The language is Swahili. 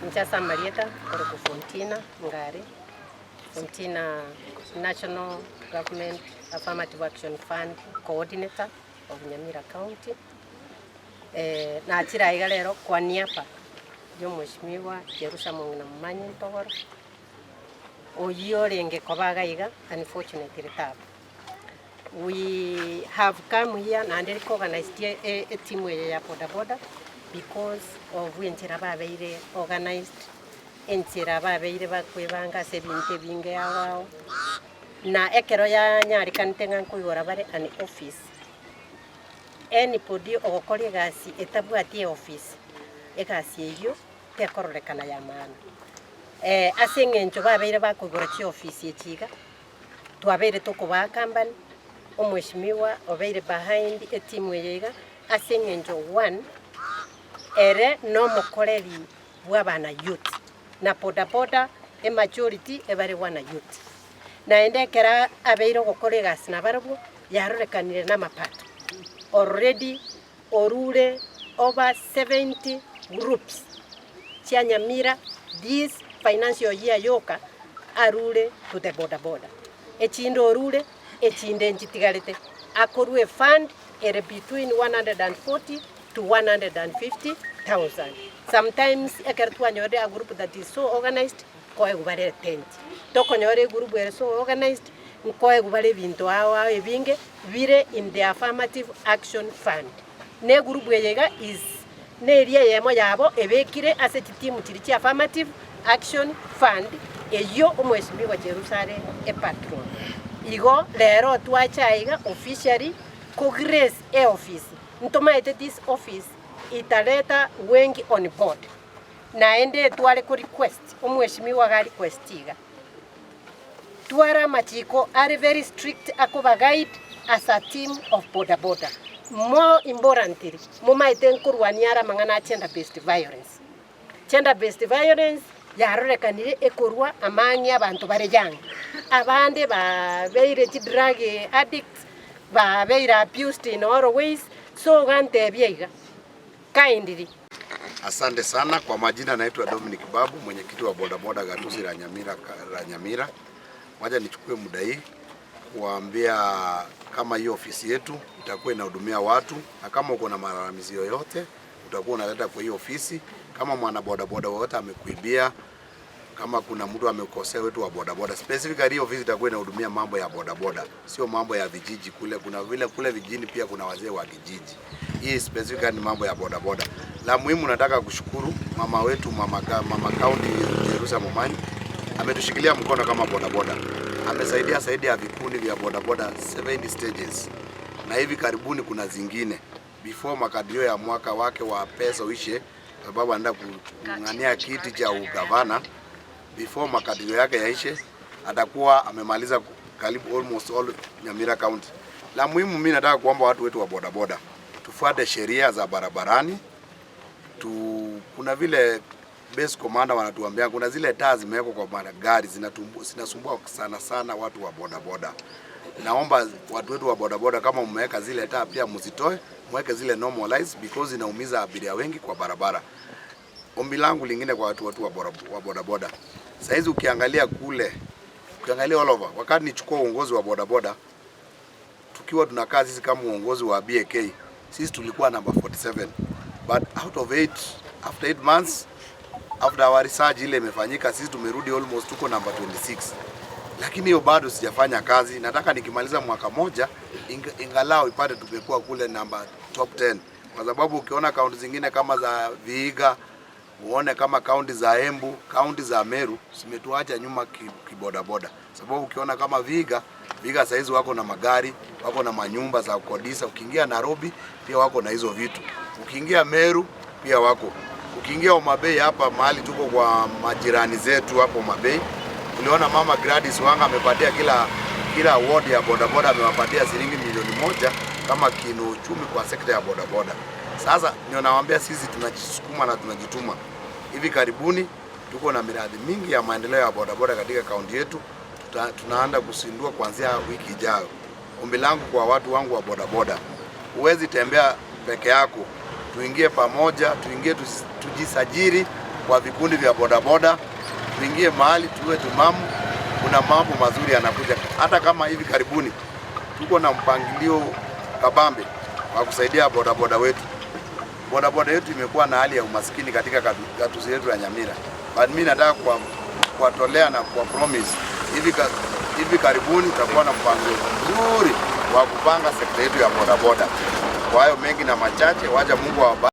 Inche ase amarieta nkorokwa Fontina Ngare, Fontina National Government Affirmative Action Fund Coordinator of Nyamira County. Nachire aiga rero kwa niaba ya omweshimiwa Jerusha Mong'ina Momanyi Ntogoro, oyio orenge koba iga iga unfortunately taba. We have come here naende rikoorganized etimu eye ya boda boda because of enchera babeire organized, enchera babeire bakwebanga ase ebinto ebinge ao ao, na ekero yanyarekanete ng'a nkoigora bare an office, anybody ogokora egasi etabwati eoffice, egasi eyio tekororekana ya maana. Ase eng'encho babeire bakoigora chiofisi echi iga, twabeire tokobaa company, omweshimiwa obeire behind etimu eye iga, ase eng'encho one, ere nomokoreri bw'abana youth, na bodaboda emajority ebare bwana youth. Naende ekero abeire ogokora egasi nabarabwo, yarorekanire namapato, already orure over 70 groups chia Nyamira this financial year yoka arure to the boda boda. Echinde orure, echinde nchitigarete. Akorwa efund ere between 140 to 150,000. Sometimes ekero twanyorire a group that is so organized, nkoegwa bare etent. Tokonyora egroup ere so organized, nkoegwa bare ebinto ao ao ebinge bire in the affirmative action fund. Na egroup eye iga is neria eyemo yabo ebekire ase chitimu chiria chia affirmative action fund eyio omwesimigwa Cherusa are epatron. Igo rero twacha aiga officially ko grace eofisi. Ntomaete this office itareta wengi on board. Naende tware ko request omwesimigwa iga request iga. Tware amachiko are very strict akoba guide as a team of boda boda. More importantly, momaete nkorwania are amang'ana a gender based violence. Gender based violence yarorekanire ekorwa amang'e abanto bare young. Abande babeire chidrug addicts, babeire abused in all ways, so iga ntebia iga, kindly. Asante sana. Kwa majina naitwa Dominic Babu, mwenyekiti wa bodaboda gatuzi la Nyamira, la Nyamira. Wacha nichukue muda hii kuwaambia kama hiyo ofisi yetu itakuwa inahudumia watu, na kama uko na malalamizi yoyote utakuwa unaleta kwa hiyo ofisi. Kama mwana bodaboda wowote amekuibia, kama kuna mtu amekosea wetu wa bodaboda, specifically hiyo ofisi itakuwa inahudumia mambo ya bodaboda, sio mambo ya vijiji kule. Kuna vile kule vijijini pia kuna wazee wa kijiji. Hii specifically ni mambo ya bodaboda. La muhimu nataka kushukuru mama wetu mama county Jerusha Momanyi ametushikilia mkono kama bodaboda, amesaidia zaidi ya vikundi vya bodaboda 70 stages, na hivi karibuni kuna zingine before makadirio ya mwaka wake wa pesa uishe, sababu anaenda kung'ang'ania kiti cha ugavana. Before makadirio yake yaishe, atakuwa amemaliza karibu almost all Nyamira County. La muhimu mimi nataka kuomba watu wetu wa bodaboda tufuate sheria za barabarani tu, kuna vile base commander wanatuambia kuna zile taa zimewekwa kwa magari zinasumbua sana sana watu wa bodaboda. Naomba watu wetu wa bodaboda, kama mmeweka zile taa pia mzitoe, mweke zile normal lights because inaumiza abiria wengi kwa barabara. Ombi langu lingine kwa watu wa bodaboda, saizi ukiangalia kule, ukiangalia all over, wakati nichukua uongozi wa bodaboda, tukiwa tunakaa sisi kama uongozi wa BAK, sisi tulikuwa number 47 but out of 8 after 8 months after our research ile imefanyika, sisi tumerudi almost tuko number 26, lakini hiyo bado sijafanya kazi. Nataka nikimaliza mwaka moja ingalau ipate tumekuwa kule number top 10, kwa sababu ukiona kaunti zingine kama za Vihiga, uone kama kaunti za Embu, kaunti za Meru zimetuacha nyuma kibodaboda, sababu ukiona kama Vihiga, Vihiga saizi wako na magari, wako na manyumba za kukodisha. Ukiingia Nairobi pia wako na hizo vitu, ukiingia Meru pia wako, ukiingia Homa Bay hapa mahali tuko kwa majirani zetu hapo Homa Bay, uliona mama Gladys Wanga amepatia kila ward ya bodaboda amewapatia shilingi 1 milioni kama kinu uchumi kwa sekta ya bodaboda. Sasa ndio nawaambia sisi tunajisukuma na tunajituma. Hivi karibuni tuko na miradi mingi ya maendeleo ya bodaboda katika kaunti yetu. Tunaanza kuzindua kuanzia wiki ijayo. Ombi langu kwa watu wangu wa bodaboda, huwezi tembea peke yako, tuingie pamoja, tuingie tujisajili kwa vikundi vya bodaboda, tuingie mahali tuwe tumamu. Kuna mambo mazuri yanakuja, hata kama hivi karibuni tuko na mpangilio kabambe wa kusaidia bodaboda wetu. Bodaboda yetu imekuwa na hali ya umaskini katika gatuzi yetu ya Nyamira, but mimi nataka kuwatolea na kuwa promise hivi karibuni tutakuwa na mpango mzuri wa kupanga sekta yetu ya bodaboda. Kwa hayo mengi na machache, wacha Mungu awabariki.